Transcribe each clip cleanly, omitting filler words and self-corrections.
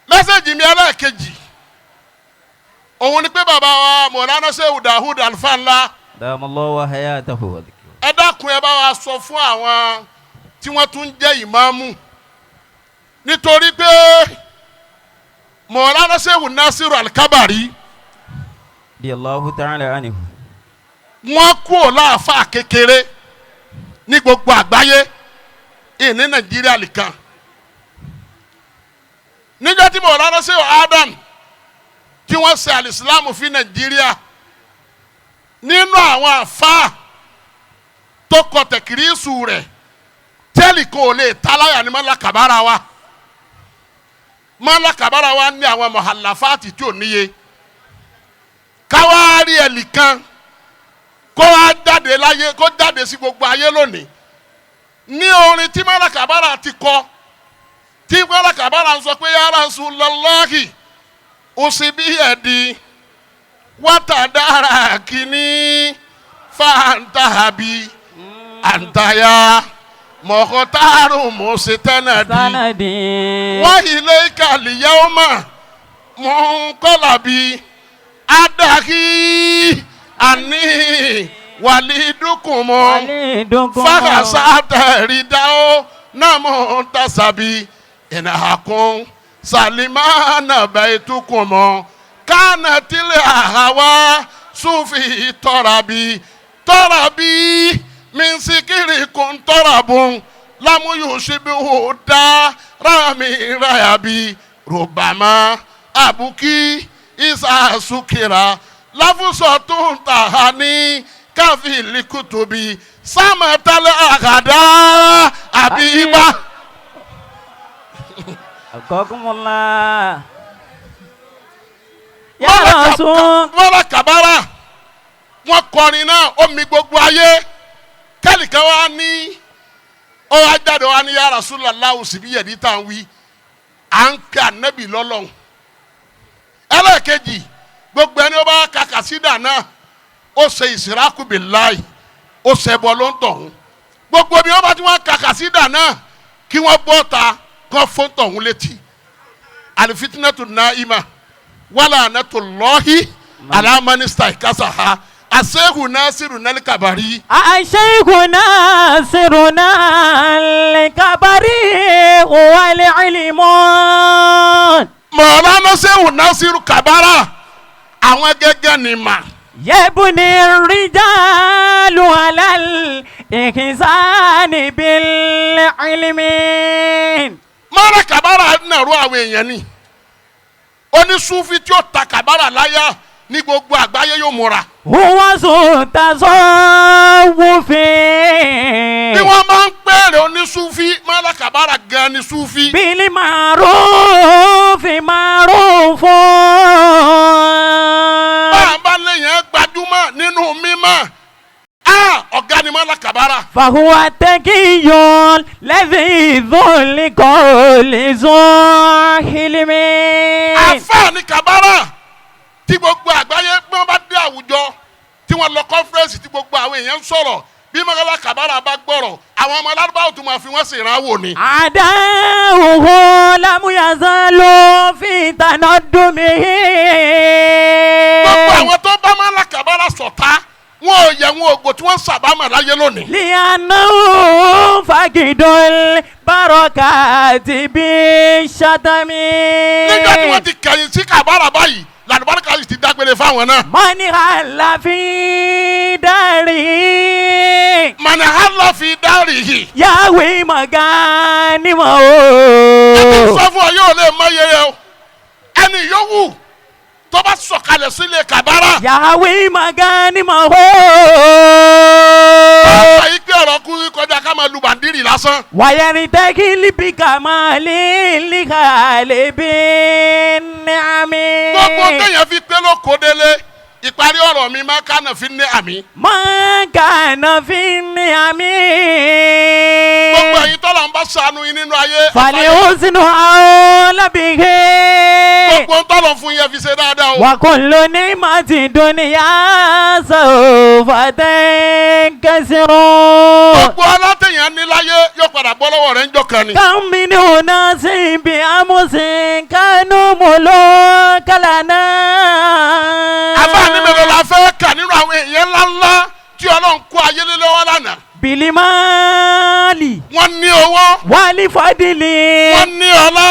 Message mi ẹlẹ́ẹ̀kejì òun ni pé bàbá wa Mọ̀lánà Ṣéhù Dahud Alfa Ńlá, دام الله حياته وذكره. ẹ dákun, ẹ bá wa sọ fún àwọn tí wọ́n tún jẹ́ ìmáàmù, nítorí pé Mọ̀lánà Ṣéhù Nasiru Alikabari رضي الله تعالى عنه. wọ́n kú ò láàfáà kékeré ní gbogbo àgbáyé, ìní Nàìjíríà nìkan. Níjọ́ tí Mọ̀lánà Ṣéhù Adam tí wọ́n ṣe àlìsílámù fi Nàìjíríà, nínú àwọn àfáà tó kọ tẹ̀kírísù rẹ̀ tẹ́lì kò lè táláyà ní Mọ́lá Kàbára wa. Mọ́lá Kàbára wa ní àwọn mọ̀hàláfáàtì tí ò níye. Káwárí ẹnìkan kó wá jáde láyé, kó jáde sí gbogbo ayé lónìí ní orin tí Mọ́lá Kàbára ti kọ, tí Mọ́lá Kàbára ń sọ pé ya Rasulullahi òsì bí ẹ̀dín wátàdára kìíní fàǹtàbí àǹtàyà mọ̀kọ́tàrù mọ̀sítẹ́nàdì سندي. Wáyé kàlíyàwó mọ̀nkọ́làbí adáhí àní wàlídùkùmọ̀ وليدكم. Fàkàsà tẹ̀rídáwó nàmú tasabi ìnàkùn sàlìmánà bẹ̀ẹ́tukùmọ̀ kánà tilẹ̀ àhàwá sufi tọ́rabi tọ́rabi mísíkìrì kún tọ́rabùn lámúyùsíbíhù dá rámi ráyàbí rọ̀bàmà àbùkí ìsàsùkìrà láfùsọ̀ tó ń tà á ní káfíìlì kùtùbí sàmàtàlẹ̀ àgàdá àbíbá. أبقاكم الله يا رسول. Mọ́lá Kàbárà wọ́n kọrin náà, ó mi gbogbo ayé. Kẹ́nìkan wá ní ó wá jáde wá ní ya Rasulullah òsibí yẹ̀dí tá à ń wí, à ń kẹ́ ànábì lọ́lọ́run. Ẹlẹ́ẹ̀kejì, gbogbo ẹni ó bá ka kàsídà náà, ó ṣe ìsìrákù billahi, ó ṣẹbọ ló ń tọ̀hún. Gbogbo bí wọ́n bá ti wọ́n ka kàsídà náà, kí wọ́n bọ́ ta kọ́ fún tọ̀hún létí. Alifitinatu naima wala anatullahi ala manista ikasaha asehu Nasiru nalikabari. الشيخ ناصرنا الكبري هو العلم. Mọ̀lánà Sehu Nasiru Kabara, àwọn gẹ́gẹ́ ni mà. يبني الرجال على الإحسان بالعلم. Mọ́lá Kabara nàró àwọn èèyàn ni onísúfì tí ó ta Kabara láyà ní gbogbo àgbáyé yóò múra. هو ذو تصوف. Bí wọ́n máa ń pèrè onísúfì, Mọ́lá Kabara gan ni súfì. بالمعروف معروف. Bá a bá léèyàn gbajúmọ̀ nínú mímọ́, a ọ̀gá ni Mọ́lá Kabara. فهو التقي الذي ذو القول ذو حلم. Àfáà ní Kabara tí gbogbo àgbáyé, bí wọ́n bá dé àwùjọ tí wọ́n lọ conference tí gbogbo àwọn èèyàn ń sọ̀rọ̀, bí Mọ́lá Kabara bá gbọ́rọ̀, àwọn ọmọ alárúbáwò tó máa fi wọ́n sì rán wò ni. عداؤه لم يزالوا في تندمه. Gbogbo àwọn tó bá Mọ́lá Kabara ṣọ̀tá, wọn ò yẹ wọn ògbò tí wọ́n sàbámà láyé lónìí. لأنه فقد البركات بالشتم. Nígbà tí wọ́n ti kẹ̀yìn sí Kabara báyìí, làlùbáríkà sì ti dágbére fáwọn náà. من حل في داره من حل في داره. يهوي مغانمه. Ẹni sọ fún ọ yóò lè mọ iye yẹn o. Ẹni yòówù tó bá sọ̀kalẹ̀ sílé Kabara, يهوي مغانمه. ọ̀pọ̀ yìí pé ọ̀rọ̀ kú kọjá ká máa lu bàndírì lásán. ويرتكل بكمال لخالب النعم. Gbogbo téèyàn fi pé ló kó délé, ìparí ọ̀rọ̀ mi máa kánà fi ní àmì. ما كان في النعم. Gbogbo ẹ̀yin tọ́lọ̀ ń bá ṣàánú yín nínú ayé, فالحسن أولى به. gbogbo ń tọ́lọ̀ fún yẹn, fi ṣe dáadáa o. وكل نعمة دنيا سوف تنكسر. Gbogbo alátẹ̀yàn ní láyé yóò padà bọ́ lọ́wọ́ rẹ̀ ń jọ kan ni. كم من أناس بأمس كانوا كانوا ملوك لنا. Àfáàní mélòó la fẹ́ kà nínú àwọn èèyàn ńláńlá tí Ọlọ́run kó ayé lé lọ́wọ́ lánàá? بالمال Wọ́n ní owó, والفضل wọ́n ní ọlá.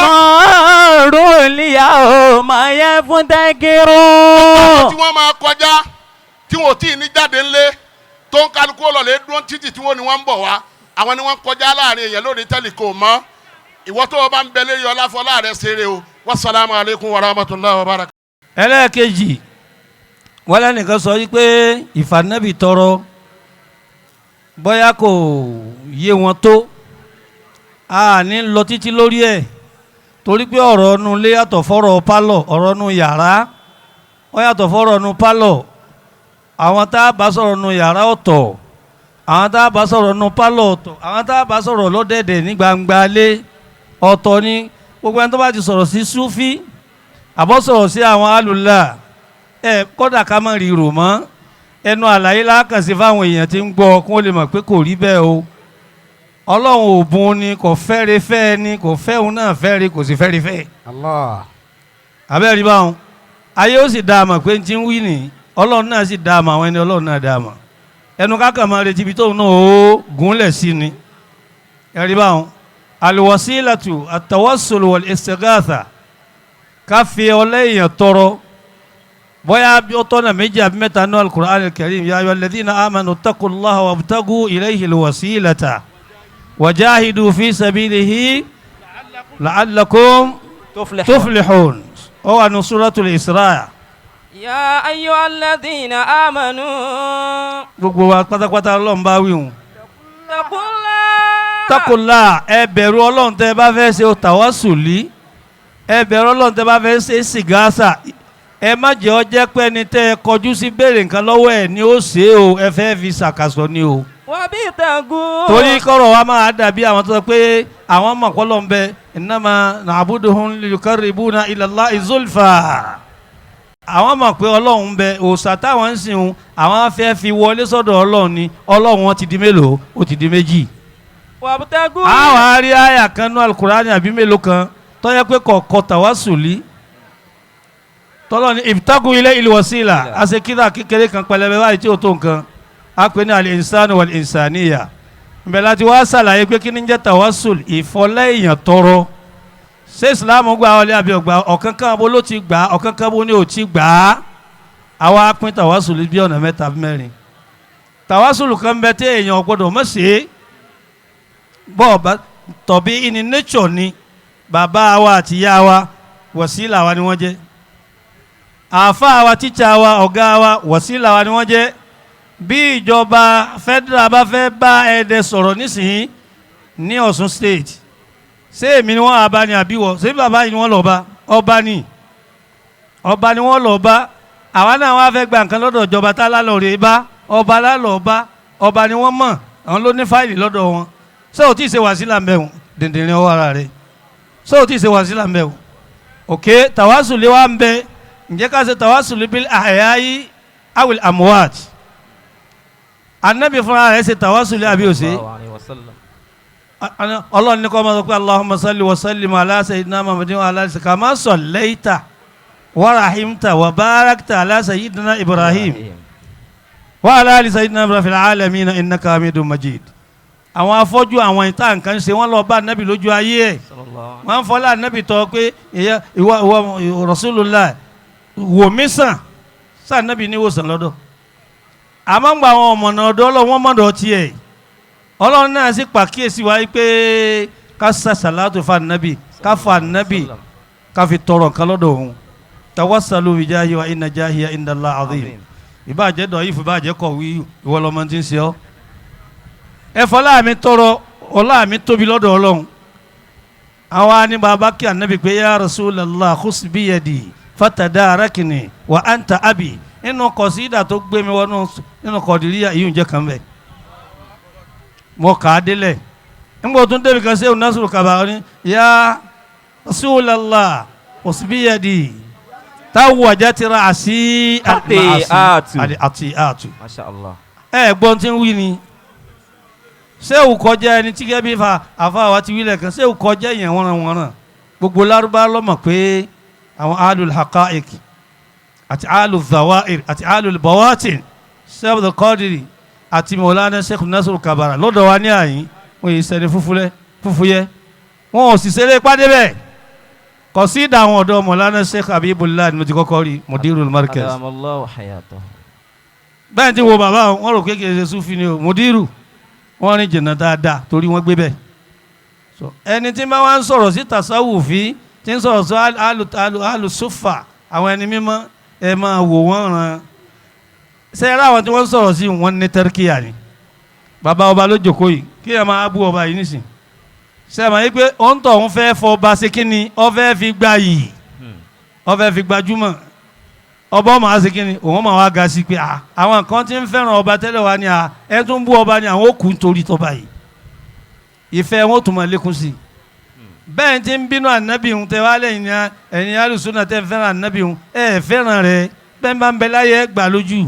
صاروا اليوم يفتكرون. Tí wọ́n máa kọjá tí wọ́n ò tí ì ní jáde ńlé tó ń kálukú ọlọ́lẹ̀ dúró títì tí wọ́n ní wọ́n ń bọ̀ wá, àwọn ni wọ́n kọjá láàrin èèyàn lónìí tẹ́lẹ̀ kò mọ́. Ìwọ tó o bá ń bẹ lérí ọlá fọlá rẹ ṣeré o. Wasalaamu aleykum wa rahmatulahi wa barakatuh. Ẹlẹ́ẹ̀kejì, wọ́n lẹ́nìkan sọ yí pé ìfànẹ́bì tọrọ bóyá kò yé wọn tó, a ní lọ títí lórí ẹ̀, torí pé ọ̀rọ̀ ọ̀nù ilé yàtọ̀ fọ́rọ̀ pálọ̀, ọ̀rọ̀ ọ̀nù yàrá ó yàtọ̀ fọ́rọ̀ ọ̀nù pálọ̀. Àwọn tá a bá sọ̀rọ̀ ọ̀nù yàrá ọ̀tọ̀, àwọn tá a bá sọ̀rọ̀ ọ̀nù pálọ̀ ọ̀tọ̀, àwọn tá a bá sọ̀rọ̀ lọ́dẹ̀dẹ̀ ní gbangba lé ọ̀tọ̀ ni. Gbogbo ẹni tó bá ti sọ̀rọ̀ sí Súfí àbọ̀ sọ̀rọ̀ sí àwọn alùlá ẹ, kódà ká má rí rò mọ́, ẹnu àlàyé lákànṣe fáwọn èèyàn tí ń gbọ́ kó lè mọ̀ pé kò rí bẹ́ẹ̀ o. Ọlọ́run ò bùn ni, kò fẹ́re fẹ́ ni, kò fẹ́ òun náà fẹ́re, kò sì fẹ́re fẹ́. Allah. Abẹ́rẹ́ rí báwọn ayé ó sì dá a mọ̀ pé n ti ń wí nì, Ọlọ́run náà sì dá a mọ̀, àwọn ẹni Ọlọ́run náà dá a mọ̀. Ẹnu kákan máa retí ibi tóun náà ó gúnlẹ̀ sí ni. Ẹ̀rí báwọn alwasilatu at-tawassul wal-istighatha, ká fi ọlẹ́yìn tọrọ bóyá bí ó tọ́nà méjì àbí mẹ́ta ní al-Qur'an al-Karim. Ya ayyuhal ladhina amanu ittaqullaha wabtagu ilayhi al-wasilata wajahidu fi sabilihi la'allakum tuflihun. Ó wà ní suratul Isra. Ya ayyuhal ladhina amanu. Gbogbo wa pátápátá Ọlọ́run bá wí hùn. Ittaqullah. Takola, ẹ bẹ̀rù Ọlọ́run tẹ́ ẹ bá fẹ́ ṣe tàwásùlì, ẹ bẹ̀rù Ọlọ́run tẹ́ ẹ bá fẹ́ ṣe sìgáàsà. Ẹ má jẹ́ ọ jẹ́ pé ẹni tẹ́ ẹ kọjú sí béèrè nǹkan lọ́wọ́ ẹ̀ ni ó ṣe é o, ẹ fẹ́ fi ṣàkàsọ ni o. Wabtagu. Torí kọ́rọ̀ wa máa dàbí àwọn tó sọ pé àwọn mọ̀ kọ́lọ̀ ń bẹ, innama na'buduhum liyuqarribuna ila Allahi zulfa. Àwọn mọ̀ pé Ọlọ́run ń bẹ, òòṣà táwọn ń sìn un, àwọn fẹ́ fi wọlé sọ́dọ̀ Ọlọ́run ni. Ọlọ́run wọn ti di mélòó? Ó ti di méjì. Wabtagu. Àwọn àárí àyà kan ní Alukurani àbí mélòó kan tó yẹ pé kọ̀ọ̀kọ̀ tàwásùlì tọ́lọ́ ní ibtagu ilayhi alwasila. Àṣekíra kékeré kan pẹlẹbẹ báyìí tí ó tó nǹkan, a pè ní al-insanu wal-insaniya. Nbẹ̀ láti wá ṣàlàyé pé kí ni ń jẹ́ tàwásùl, ìfọlẹ́ èèyàn tọrọ. Ṣé Ìsìlámù gbà wọlé àbí ọgbà? Ọ̀kan kan bó ló ti gbà, ọ̀kan kan bó ní ò ti gbà á. Àwa pín tàwásùl bí ọ̀nà mẹ́ta mẹ́rin. Tàwásùl kan bẹ tí èèyàn gbọ́dọ̀ mọ̀ sí bọ́ọ̀ tọ̀bí in nature ni. Bàbá wa àti ìyá wa wọ̀sílà wa ni wọ́n jẹ́, àáfàá wa, tíṣà wa, ọ̀gá wa, wọ̀sílà wa ni wọ́n jẹ́. Bí ìjọba federal bá fẹ́ bá Ẹdẹ sọ̀rọ̀ nísìnyí ní Ọ̀ṣun State, ṣé èmi ni wọ́n á bá ní àbí wọ́? Ṣé bàbá yìí ni wọ́n lọ bá? Ọba ni, ọba ni wọ́n lọ bá. Àwa náà wá fẹ́ gba nǹkan lọ́dọ̀ ìjọba, tá lálọ́ rè bá ọba, lálọ́ bá ọba ni wọ́n mọ̀, àwọn ló ní fáìlì lọ́dọ̀ wọn. Ṣé o tí ì ṣe wàsílà ń bẹ̀ wọ́n dìndìnrín ọwọ́ ara rẹ̀? Ṣé o tí ì ṣe wàsílà ń bẹ̀ wọ́n? Òkè tàwásùlì wa ń bẹ. Ǹjẹ́ ká ṣe tàwásùlì bil ahya'i awil amwat? Anabi fúnra rẹ̀ ṣe tàwásùlì àbí òṣè? Ọlọ́run ní kọ́ máa sọ pé Allahumma salli wa sallim ala sayyidina Muhammadin wa ala alihi kama sallaita wa rahimta wa barakta ala sayyidina Ibrahim wa ala ali sayyidina Ibrahim fil alamina innaka hamidun majid. Àwọn afọ́jú, àwọn ìta nǹkan ṣe wọ́n lọ bá anabi lójú ayé ẹ̀, wọ́n ń fọlá anabi tọ́ pé ìwọ ìwọ Rasulullah wò mí sàn sàn. Anabi ní ìwòsàn lọ́dọ̀, àmọ́ ń gba àwọn ọmọnà ọ̀dọ́ Ọlọ́run, wọ́n mọ̀dọ̀ tiẹ̀. Ọlọ́run náà sì pàkíyèsí wa pé ká sàṣàlátù fa anabi, ká fa anabi, ká fi tọrọ nǹkan lọ́dọ̀ òun. Tawassalu bijahi wa inna jahiya indallahi azim. Ìbàjẹ́ dọ̀ yìí, ìbàjẹ́ kọ̀wé, ìwọ lọ́mọ tí ń ṣe ọ́. Ẹ fọlá mi tọrọ, ọlá mi tóbi lọ́dọ̀ Ọlọ́run. Àwa ni bàbá kí anabi pé ya Rasulallah khus biyadi fatadarakini wa anta abi. Nínú kọ̀sídà tó gbé mi wọnú nínú kọ̀dìríyà yìí ń jẹ́ kan bẹ́ẹ̀, mo kà á délẹ̀. Nígbà tó ń débi kan sẹ́wọ̀n Nasiru Kaba ní ya Rasulallah khus biyadi tawajjat ra'si àti àtù. Masha Allah. Ẹ gbọ́n tí ń wí ni sẹ́wù kọjá ẹni tí kẹ́ bí fa àfa wa ti wílẹ̀ kan, sẹ́wù kọjá èèyàn wọ́nranwọ́nran. Gbogbo Lárúbá lọ́mọ̀ pé Àwọn alul haqa'iq àti alul dhawair àti alul bawatin, Sheikh Abdul Qadir àti Mọ̀lánà Sheikh Nasiru Kabara lọ́dọ̀ wa ní àyín, wọ́n yìí sẹ́ni fúfúyẹ́, wọn ò sì ṣeré pàdé bẹ́ẹ̀. Kò sí ìdá àwọn ọ̀dọ́ Mọ̀lánà Sheikh Habibullah ni mo ti kọ́kọ́ rí, Mudirul Markaz. Adamallahu hayatahu. Bẹ́ẹ̀ tí wo bàbá wọn rò kékeré ṣe Sufi ni o, Mudiru wọ́n rìn jìnnà dáadáa torí wọ́n gbé bẹ́ẹ̀. So ẹni tí bá wá ń sọ̀rọ̀ sí tasawufi, tí ń sọ̀rọ̀ sí alùsùfà, àwọn ẹni mímọ́, ẹ máa wò wọ́n ràn. Ṣe é ráwọn tí wọ́n ń sọ̀rọ̀ sí wọn ní tẹ́ríkìyà ni. Bàbá ọba ló jókòó yìí, kí ẹ máa bú ọba yìí nísìn. Ṣe é máa yí pé ó ń tọ̀ ń fẹ́ fọba ṣe kí ni, ó fẹ́ fi gba yìí, ó fẹ́ fi gbajúmọ̀. Ọba ọmọ á ṣe kí ni, òun máa wá ga sí pé àwọn kan tí ń fẹ́ràn ọba tẹ́lẹ̀ wá ní ẹ tún bú ọba ni, àwọn ó kú nítorí tọba yìí. Ìfẹ́ wọn ó tún máa lékún sí i. Bẹ́ẹ̀ tí ń bínú ànábì ń tẹ wá lẹ́yìn ní ẹ̀yin alùsùnà tẹ́ ń fẹ́ràn ànábì ń, ẹ fẹ́ràn rẹ̀ bẹ́ẹ̀ bá ń bẹ láyé, ẹ gbà lójú,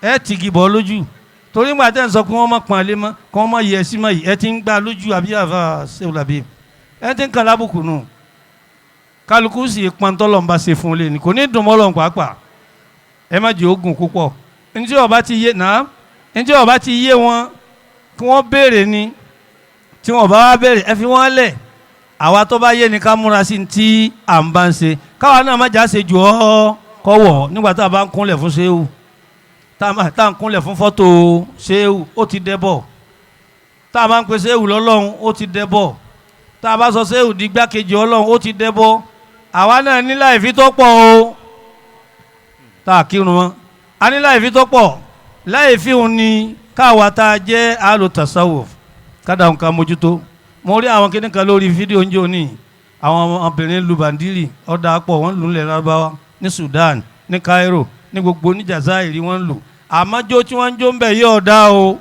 ẹ tìgì bọ́ lójú, torí ńgbà tẹ́ ń sọ pé wọ́n má pọ́n alé mọ́, kí wọ́n má yẹ sí mọ́ yìí, ẹ ti ń gbà lójú àbí àfa sẹ́wùlàbí ẹ ti ń kàn lábùkù nù. Kálukú sì pọ́ntọ́lọ̀ ń bá ṣe fún un lé ní kò ní dùn mọ́ lọ́n pàápàá. Ẹ má jẹ́ ogun púpọ̀. Ntí ọba ti yé náà, ntí ọba ti yé wọn kí wọ́n béèrè ni, tí wọ́n bá wá béèrè ẹ fi wọ́n lẹ̀. Àwa tó bá yé ni ká múra sí ti à ń bá ń ṣe, káwa náà má jà ṣe jù ọ́ kọ́wọ̀ nígbà tá a bá ń kúnlẹ̀ fún ṣéwù, tá a ń kúnlẹ̀ fún fọ́tò ṣéwù, ó ti dẹ́bọ̀. Tá a bá ń pe ṣéwù lọ́lọ́run, ó ti dẹ́bọ̀. Tá a bá sọ ṣéwù di gbákejì Ọlọ́run, ó ti dẹ́bọ̀. Àwa náà ní láìfi tó pọ̀ o, tá a kírun wọn a ní láìfi tó pọ̀. Láìfi òun ni káwa tá a jẹ́ àlò tasawuf kádà nǹkan mójútó. Mo rí àwọn kíní kan lórí fídíò ń jò ní àwọn ọmọbìnrin lu bàndírì, ọ̀dà pọ̀, wọ́n lù ú lẹ̀ lárúbáwá ní Sudan, ní Cairo, ní gbogbo ní Jazairi wọ́n lù. Àmọ́jó tí wọ́n ń jó ń bẹ̀ yí ọ̀dà o.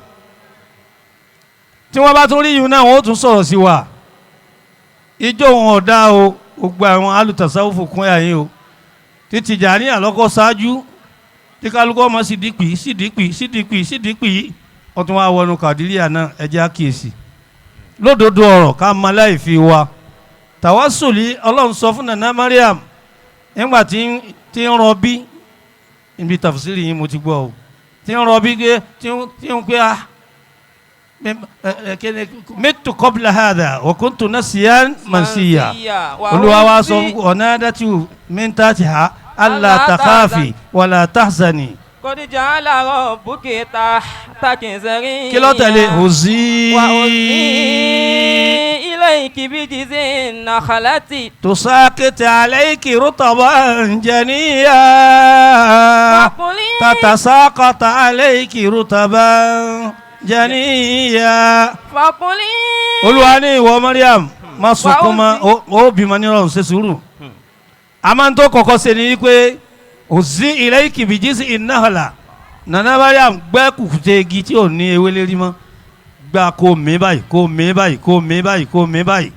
Tí wọ́n bá tún rí yìí náà, wọ́n ó tún sọ̀rọ̀ sí wa, ijó wọn ọ̀dà o. Gbogbo àwọn alùtàsáwùfù kún ẹ̀yà yín o, títí Tìjàní àlọ́kọ́ ṣáájú tí kálukú ọmọ sídìpì sídìpì sídìpì sídìpì, wọ́n tún wá wọnú Kàdíríà náà. Ẹ jẹ́ àkíyèsí lódodo ọ̀rọ̀ ká máa láì fi wa tàwásùlì. Ọlọ́run sọ fún Nana Mariam nígbà tí ń rọbí, níbi tàfsírì yìí mo ti gbọ́ o, tí ń rọbí pé tí ń pé a mitu qabla hadha wa kuntu nasiyan mansiya. Olúwa wa sọ ọ̀nà dátì min tahtiha alla takhafi wala tahzani. Qad ja'ala rabbuki tahtaki sariyya. Kí ló tẹ̀lé? Hùzí. Wa hùzí ilayki bijizin nakhlati. Tusaqit alayki rutaban janiyya. Tatasaqat alayki rutaban janiyya. Fakuli. Olúwa ní ìwọ Mariam, má sunkún mọ́, ó bímọ nírọ̀rùn, ṣe sùúrù. A máa ń tó kọ́kọ́ ṣe ni wípé òsì ilayki bijizi innahala. Nana Mariam gbẹ́ kùkùté igi tí ò ní ewé lérí mọ́, gba kó mi báyìí, kó mi báyìí, kó mi báyìí, kó mi báyìí.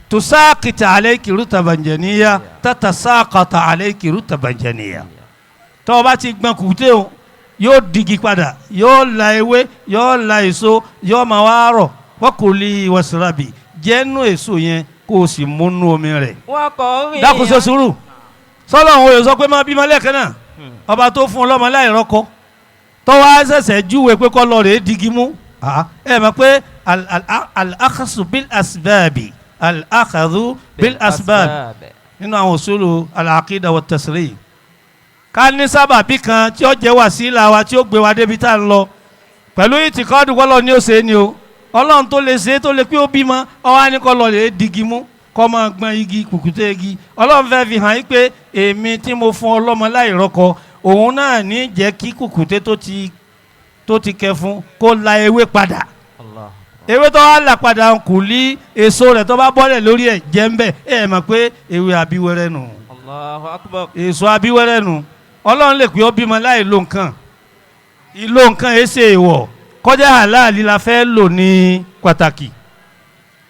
Tusaqita alayki rutaban janiyya, tatasaqata alayki rutaban janiyya. Tó o bá ti gbọ́n kùkùté o, yóò digi padà, yóò la ewé, yóò la èso, yóò máa wá rọ̀. Wakuli wasrabi, jẹ́nu èso yẹn kó o sì múnú omi rẹ̀. Dákun ṣe sùúrù. Sọlọ òun yóò sọ pé máa bímọ lẹ́ẹ̀kan náà. Ọba tó fún ọlọ́mọ láìrọ́kọ tó wá ṣẹ̀ṣẹ̀ júwe pé kọ́ lọ rèé digi mú. Ẹ mọ̀ pé al-akhadhu bil asbabi, al-akhadhu bil asbabi nínú àwọn usulu al-aqida wa at-tasrih. Ká ní sábàbí kan tí ó jẹ́ wàsílà wa tí ó gbé wa débi tá à ń lọ pẹ̀lú ìtìkọ́dù kọ́lọ́ ní ó ṣe é ni o. Ọlọ́run tó lè ṣe é, tó lè pé ó bímọ, ọwọ́ á ní kọ́ lọ rèé digi mú, kọ́ máa gbọ́n igi kùkùté igi. Ọlọ́run fẹ́ fi hàn yín pé èmi tí mo fún ọlọ́mọ láì rọ́kọ, òun náà ní jẹ́ kí kùkùté tó ti kẹ fún kó la ewé padà. Ewé tó wá là padà kù lí èso rẹ̀ tó bá bọ́lẹ̀ lórí ẹ̀ jẹ́ ń bẹ̀. Ẹ mọ̀ pé ewé abíwẹ́rẹ́ nù. Allahu Akbar. Èso abíwẹ́rẹ́ nù. Ọlọ́run lè pé ó bímọ láì lo nǹkan. Ìlò nǹkan ẹ̀ ṣe èèwọ̀, kọjá àláàlí la fẹ́ lò ní pàtàkì.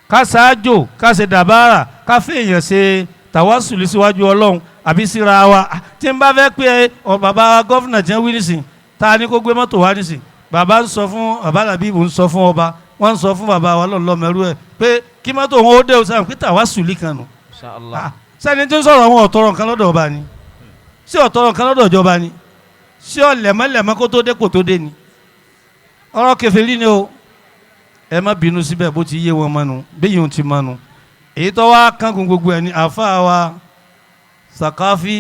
Ká ṣáájò, ká ṣe dàbára, ká fèèyàn ṣe tàwásùlì síwájú Ọlọ́run àbí síra wa. Tí n bá fẹ́ pé bàbá gọ́fìnà jẹ́ wí nísìn, ta ni kó gbé mọ́tò wá nísìn? Bàbá ń sọ fún bàbá Làbíbù, ń sọ fún ọba, wọ́n ń sọ fún bàbá wa lọ́lọ́mẹrú ẹ̀ pé kí mọ́tò wọn ó dé o, sáà pé tàwásùlì kan nù. Insha Allah. Sẹ́ni tí ń sọ̀rọ̀ àwọn ọ̀tọ̀rọ̀ nǹkan lọ́dọ̀ ọba ni, sí ọ̀tọ̀rọ̀ nǹkan lọ́dọ̀ ìjọba ni, sí ọ̀lẹ̀mọ́lẹ̀mọ́ kó tó dé kó tó dé ni. Ọ̀rọ̀ kèfèrí ni o. Ẹ má bínú síbẹ̀, bó ti yé wọn mọ́nu bí yìí ti mọ́nu. Èyí tó wá kángun gbogbo ẹ̀ ní àáfàá wa Sàkáfí.